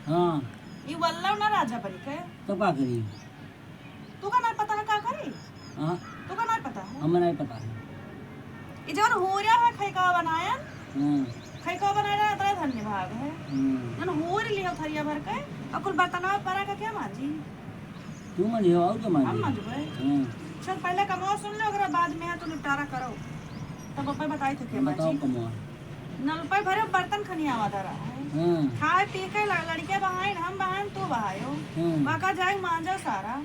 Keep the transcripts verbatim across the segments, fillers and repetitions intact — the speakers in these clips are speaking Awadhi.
हाँ। ई वल्लव ना राजा बनी के। तो का करी? तू का नाहीं पता है का करी? हाँ। तू का नाहीं पता है? हमें नाहीं पता है। ई जवन होरिया है खैका बनायन, हाँ। खैका बनाए रहा, इतना धन्य भाग है। हम्म। जवन होरी लिहो थरिया भर के, और कुल बर्तनवा परा का क्या मांजी? तू मांजी हो, और क्या मांजी? हम मांजबे। हम्म। चल, पहले कमवा सुन लो, ओकरा बाद में है तू निपटारा करो। तब अपने बताई थे के बताओ मांजी। कमवा। नलपै भरे बर्तन खनियावा धरा है। हम्म। खाए पी के ल-, लड़के बहाइन, हम बहाइन, तू बहायो। हम्म। बाका जाए मांजो सारा।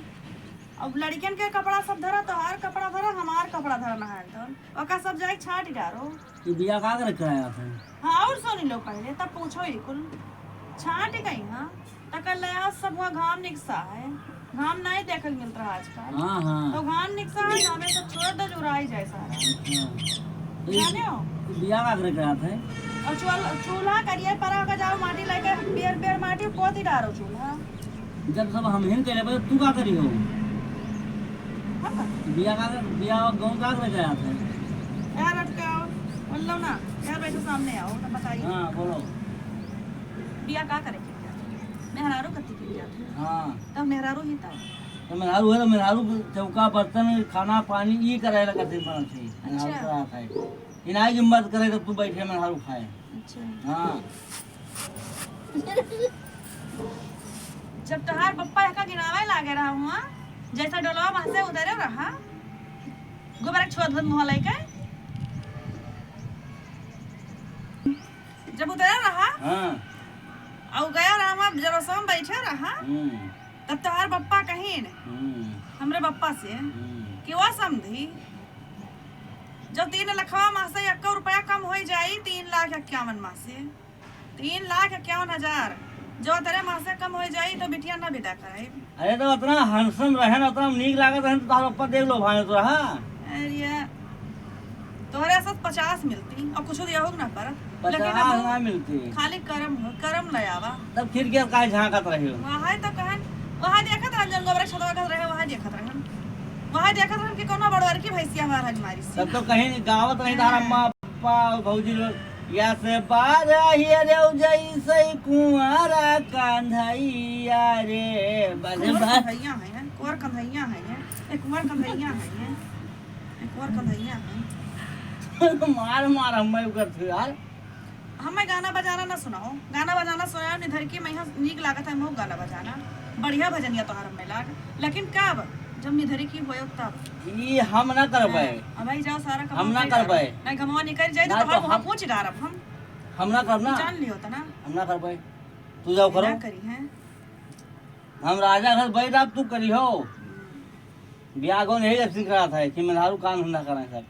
अब लड़कियन के कपड़ा सब धरा, तोहार कपड़ा धरा, हमार कपड़ा धरा नहाए तो। ओका सब जाए छांट डारो। ये बिया का करे कराया था? हाँ, और सुनी लो पहले, तब पूछो ही कुल। छांट गई, हाँ। तकर ले आज सब हुआ घाम निकसा है। घाम नाहीं देखल मिलत रहा आजकल। हाँ, हाँ। तो घाम निकसा है, घामे से छोड़ दो, जुराई जाए सारा। हाँ। तो ये जाने हो? बिया का करे करात है? और चूल-, चूल्हा करिए परा का जाओ, माटी लेके बेर बेर माटी पोती डारो चूल्हा। जब सब हम हिन के लेबे, तू का करी हो? हम का? बिया का, बिया गाँव का करे करात है? यार, अटकाओ, बोल लो ना। यार, बैठो, सामने आओ, तब बताइए। हाँ, बोलो। बिया का करे के क्या? मेहरारू कत्ती के क्या? हाँ। तब मेहरारू ही तब। तो मेहरारू है तो मेहरारू के चौका, बर्तन, खाना, पानी ई करे ला कत्ती मरत है। अच्छा। मेहरारू का है। इनाई की मदद करे तो तू बैठे मेहरारू खाए। अच्छा। हाँ। जब तोहार पप्पा एका गिनावे लागे रहा हुआ, जैसा डोलवा वहां से उतरे रहा, गोबर एक छोट भर मुंह लेके। जब उतरे रहा, हाँ। और गया रहा, वहाँ जब रसोई में बैठे रहा, हम्म। तब तोहार पप्पा कहिन, हम्म। हमरे पप्पा से, हम्म। कि वो समधी, जो तीन लखवा मासे एक्को रुपया कम होइ जाई, तीन लाख इक्यावन मासे, तीन लाख इक्यावन हजार, जो तेरे मासे कम होइ जाई, तो बिटिया ना विदा कराई। अरे, तो उतना handsome रहे ना, उतना नीक लागत रहे, तो तोहरा ऊपर देख लो भाई, तो रहा। अरे, तोहरे साथ पचास मिलती, और कुछ दिया हो ना परत। पचास लेकिन अब ना मिलती। खाली करम हो, करम ले आवा। तब खिड़किया काहे झांकत रहे हो? वहां तो कहन, वहां देखत रहन, जंगल वृक्ष लगा रहे, वहां देखत रहन। वहां देखत रहन कि कोनो बड़वर की भैंसिया हमार हज मारी सी। तब तो कहीं गावत नहीं था, हाँ। अम्मा, पापा, भौजी लोग, या से बारह हियरे जैसे कुंवारा कंधैया रे, बजे कुंवर बा- कंधैया है, कुंवर कंधैया है, एक कुंवर कंधैया है, एक कुंवर कंधैया है। मार, मार, हम मैं करते यार। हमें गाना बजाना ना सुनाओ, गाना बजाना सुनाओ, निधर की मैं नीक लागत है, मोह गाना बजाना, बढ़िया भजनिया तोहार हमें लाग, लेकिन कब? जब निधरी की होयो तब। ई हम ना करबै। हाँ, अब भाई जाओ सारा काम हम ना करबै। नहीं घमवा निकल जाए तो ना तोहार तो मुंह हम, पूछ गारब हम। हम ना करब ना। जान लियो त ना। हम ना करबै। तू जाओ करो। ना करी हैं। हम राजा घर बैठ आप तू करी हो। हम्म। ब्याह कौन यही जब सिख रहा था कि मेहरारू काम धंधा करें सब।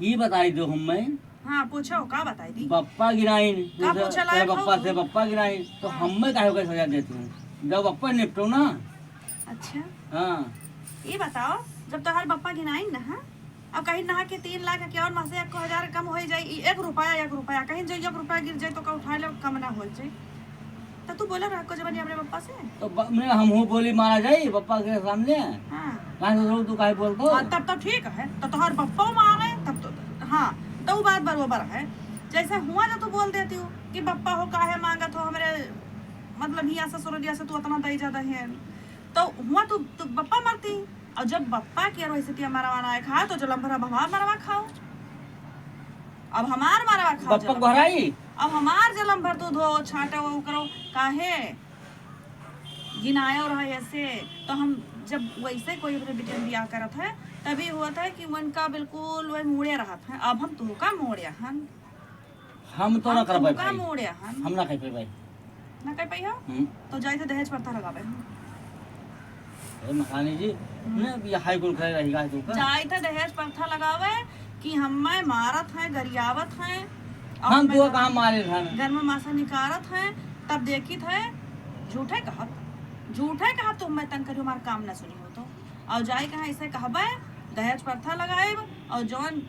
ई बताई दो हम्मे। हाँ, पूछो, का बताई दी? बप्पा गिराइन, का तू से, पूछे लायक हो बप्पा तू? से बप्पा गिराइन, तो हाँ। हम्मे काहे ओकर सजा देत हूँ? जब बप्पा निपटो ना। अच्छा। हाँ। ई बताओ, जब तोहार बप्पा गिराइन ना, हाँ? अब कहीं ना कि तीन लाख इक्यावन मासे एक्को हजार कम होइ जाई, ई एक रुपया, एक रुपया, कहीं जो एक रुपया गिर जाई तो का उठा ले, कम ना होइ जाई। तो तू बोले रहा को जबानी अपने पप्पा से? तो ब-, मैं हमहू बोली मारा जाई पप्पा के सामने। हाँ। कहाँ से तू काहे बोलतो? हाँ, तब तो ठीक है, तो तोहर पप्पो मारे, तब तो, हाँ, तो उ बात बरोबर है। जैसे हुआ जो तू बोल देती हूँ कि पप्पा हो काहे मांगत हो हमरे, मतलब हिया से ससुरलिया से तू उतना दई ज्यादा है, तो हुआ तू, तू पप्पा मरती, और जब पप्पा के रोई से तिया मरवाना है खा, तो जलम भरा भवा मरवा खाओ। अब हमार मरवा खाओ बप्पा जलम। घराई? अब हमार जलम भर तू धो, छाटो, वो करो, काहे? गिनायो रहा ऐसे, तो हम जब वैसे कोई अपने बिटिया बियाह करत है, तभी होत है कि उनका बिल्कुल वही मूड़े रहत है। अब हम तुहका मूड़े हन। हम तो ना अब कर पाए तुहका भाई। मूड़े हन। हम ना कर पाए भाई। ना कर पाई हो? हम्म। तो जाई थे दहेज प्रथा लगावे हम। ए महारानी जी, हम्म। ने ये हाई कोर्ट करे रही गाय तो का? जाई थे दहेज प्रथा लगावे कि हम्मे मारत है, गरियावत है, और हम हम्मे तो घर कहाँ में, मारे हन? घर में मासा निकारत है, तब देखी थे, झूठे कहत, झूठे कहत तो हम्मे तंग करियो, हमार काम ना सुनी हो तो। और जाई कहाँ ऐसे कहबे, दहेज प्रथा लगाएब, और जौन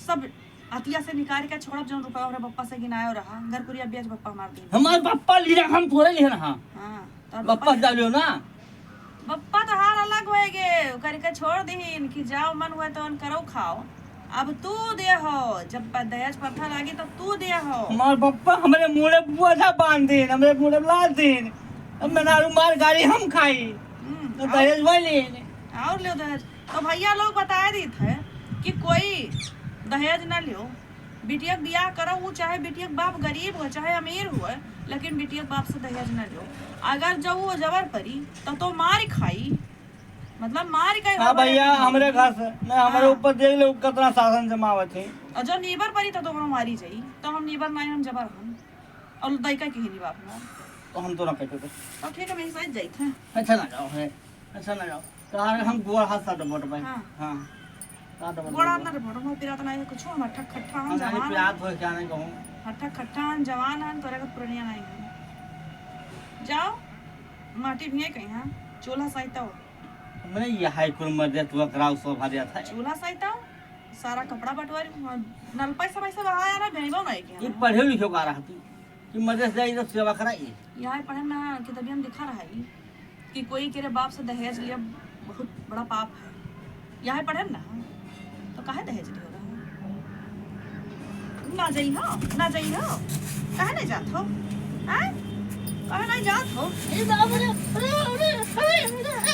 सब अतिया से निकाल के छोड़ब, जौन रुपया हमरे पप्पा से गिनायो रहा, घर कुरिया बेच पप्पा मार दी। हमार पप्पा लिया, हम थोड़े लिया ना। हाँ, तो बप्पा पप्पा से डालियो ना। बप्पा तो हार अलग होए गे, करके छोड़ दीन कि जाओ मन हुए तो करो खाओ। अब तू देहो, जब प-, दहेज प्रथा लागी तब तू देहो। हमार पप्पा हमरे मुड़े बोझा बांध देन, हमरे मुड़े लाद देन। अब मेहरारू मार गारी हम खाई, हम्म, तो और दहेज वही लेन। और लेव दहेज। तो भैया लोग बताए देत है कि कोई दहेज न लेव, बिटिया के बियाह करो, ऊ चाहे बिटिया के बाप गरीब हो चाहे अमीर हो, लेकिन बिटिया के बाप से दहेज न लेव। अगर जब वो जबर परी तो, तो मार खाई, मतलब मार के हाँ भैया, हमरे घर से ना, हमरे हाँ। ऊपर देख ले कितना शासन जमावत है। और जो नीबर परी तो, तो ओकरो मारी जाई, तो हम नीबर नहीं, हम जबर हम। और लइका के ही नहीं बाप ना। तो हम तो ना कहते थे। तो ठीक है, मैं सही जाइत है। अच्छा ना जाओ है, अच्छा ना जाओ। तो यार हम गोड़ हाथ साथ डबोट भाई। हाँ। हाँ। साथ डबोट गोड़ हाथ भाई। ना डबोट, मुँह पिरात नहीं है कुछ, हम हट्ठा खट्ठा हम हम नहीं जवान पिरात हैं। हो क्या नहीं कहूँ। हट्ठा खट्ठा हम जवान हैं, तोरा का पुरनिया नहीं है। जाओ, माटी भी कहीं, हाँ, चूल्हा साइता हो। हमने ये हाई कुल मर जाए, तू कराओ शोभा देता है। चूल्हा साइता हो, सारा कपड़ा बटवारी, नलपा सब ऐसे बहाया ना, भेजबो नहीं किया। ये पढ़े लिखे का रहा तू, कि मदरस जाई तो सेवा कराई। यहाँ पढ़े ना कि तभी हम दिखा रहा है कि कोई के रे बाप से दहेज लिया बहुत बड़ा पाप है। यहाँ पढ़े ना, तो काहे दहेज लियो रहा? ना जाई हो, ना जाई हो, काहे नहीं जात हो? हैं? काहे नहीं जात हो? ए बाबू रे, अरे, अरे, अरे, अरे।